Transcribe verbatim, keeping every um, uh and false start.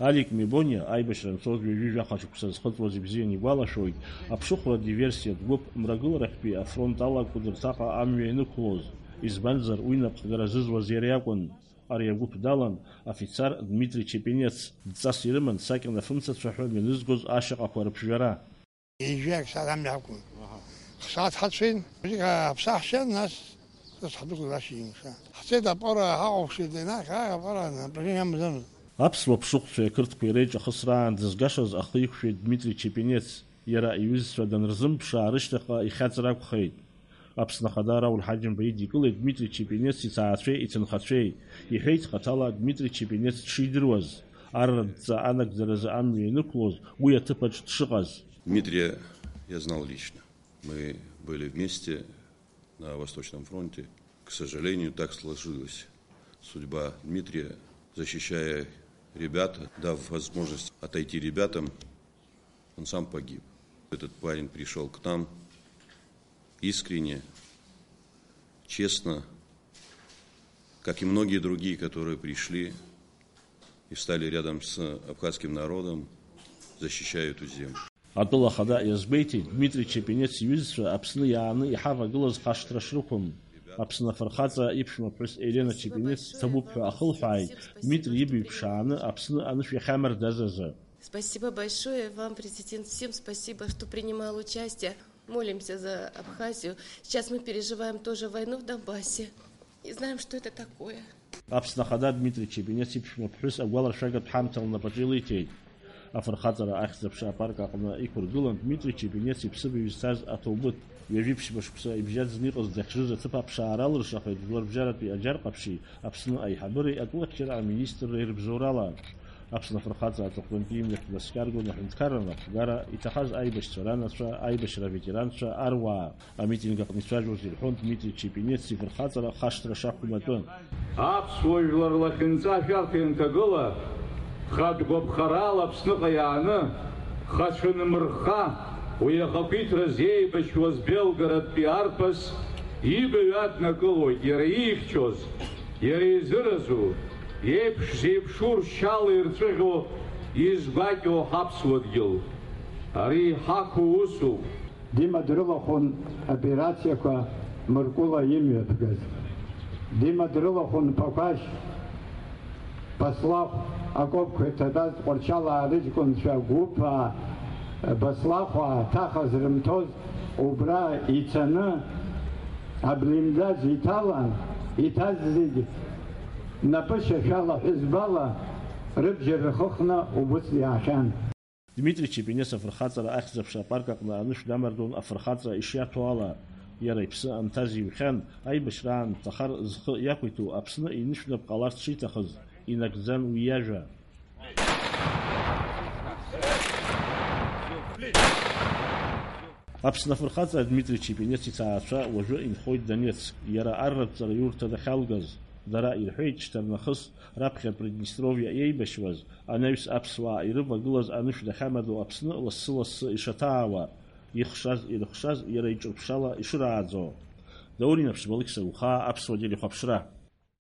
Алик Мебониа аибашьра анцоз ҩажәи жәаха шықәса зхыҵуаз ибзиан игәалашәоит, аԥшыхәра диверсиатә гәыԥ мрагыларахьтәи афронт ала Кәыдырҭаҟа амҩа ианықәлоз, избанзар, уи напхгара зызуаз иара иакәын. Ари агәыԥ далан афицар Дмитри Чепенец, дҵас ирыман сакьан афымцацәа ҳәа мҩанызгоз ашьаҟақәа рыԥжәара. Ҩажәи аксаҭ амҩа ҳақәын. Аҳа. Ҳсааҭ ҳацәеин, бжьык ааԥсаҳшьан, нас, нас ҳдәықәлеит ашьыжьымҭан. Ҳцеит апара ҳахәаԥшит, инахь, ааи, апара напряжение амаӡамызт. Аԥсуа ԥшыхәцәеи ақырҭқәеи реиҿахысраан дызгашаз ахы иқәшәеит Дмитри Чепенец. Иара иҩызцәа данрзымԥшаа, рышьҭахьҟа ихьаҵыр акәхеит. Аԥсны Ахада Рауль Ҳаџьымба идикылеит Дмитри Чепенец иҭаацәеи иҭынхацәеи. Иҳәеит хаҭала Дмитри Чепенец дшидыруаз, арратә дҵа анагӡаразы амҩа ианықәлоз, уи аҭыԥаҿ дшыҟаз. Дмитрия я знал лично. Мы были вместе на Восточном фронте. К сожалению, так сложилась судьба Дмитрия. Защищая ребят, дав возможность отойти ребятам, он сам погиб. Этот парень пришёл к нам искренне, честно, как и многие другие, которые пришли и встали рядом с абхазским народом, защищая эту землю. Атәыла ахада иазгәеиҭеит, Дмитри Чепенец иҩызцәа Аԥсны иааны иҳавагылаз хашҭра шрықәым. Аԥсны афырхаҵа иԥшәмаԥҳәыс Елена Чепенец дҭабуп ҳәа ахылҳәааит, Дмитри ибаҩ ԥшааны Аԥсны анышә иахьамардаз азы. Спасибо большое вам, президент, всем спасибо, что принимал участие. Молимся за Абхазию. Сейчас мы переживаем тоже войну в Донбассе. И знаем, что это такое. Аԥсны Ахада Дмитри Чепенец иԥшәмаԥҳәыс агәаларшәагатә ҳамҭа лнапаҿы илиҭеит. Афырхаҵара ахьӡ-аԥша апарк аҟны иқәыргылан Дмитри Чепенец иԥсыбаҩ зцаз аҭоубыҭ. Ҩажәи ԥшьба шықәса ибжьаӡны иҟаз дахьжыз аҭыԥ аԥшаара алыршахеит Жәларбжьаратәи аџьар ҟаԥшьи Аԥсны аиҳабыреи атәылахьчара аминистрреи рыбзоурала. Аԥсны афырхаҵа аҵыхәтәантәи имҩахь днаскьаргон аҳәынҭқарра напхгара иҭахаз аибашьцәа ранацәа, аибашьра аветеранцәа, аруаа. Амитинг аҟны ицәажәоз ирҳәон Дмитри Чепенец ифырхаҵара хашҭра шақәым атәы. Аԥсуа жәлар лахьынҵа ашәарҭа ианҭагыла, хатә гәаԥхарала Аԥсныҟа иааны, хацәа нымырхха, уи ахақәиҭраз еибашьуаз Белгородтәи арԥыс ибаҩ аднакылоит, иара иихьчоз, иара изыразу, еиԥш зеиԥшу ршьала ирҵәыӷьо, изгәакьоу ҳаԥсуа дгьыл. Ари иҳақәу усуп. Дима дрылахәын аоперациақәа Мыркәыла имҩаԥгаз. Дима дрылахәын Ԥақәашь, Баслахә акопқәа иҭатәаз Тҟәарчалаа рыҷкәынцәа гәыԥаа, Баслахәаа ҭаха зрымҭоз убра ицаны, аблиндаж иҭалан, иҭаз зегь напышьашәала, ҳәызбала рыбжьы рхыхны убыс иаахьан. Дмитри Чепенец афырхаҵара ахьӡ-аԥша апарк аҟны анышә дамардон афырхаҵа ишиаҭәоу ала, иара иԥсы анҭаз иҩхьан, аибашьраан дҭахар зхы иақәиҭу Аԥсны инышәнап ҟаларц шиҭахыз, инагӡан уи иажәа. Аԥсны афырхаҵа Дмитри Чепенец иҭаацәа уажәы инхоит Донецк, иара арратә ҵараиурҭа дахьалгаз. Дара ирҳәеит, шьҭарнахыс раԥхьа Приднестровиа иеибашьуаз, анаҩс аԥсуаа ирывагылаз анышә дахьамадоу Аԥсны лассы-лассы ишаҭаауа, ихшаз-ирыхшаз иара иҿырԥшала ишырааӡо. Даур Инаԥшьба, Алықьса Ухаа, Аԥсуа телехәаԥшра.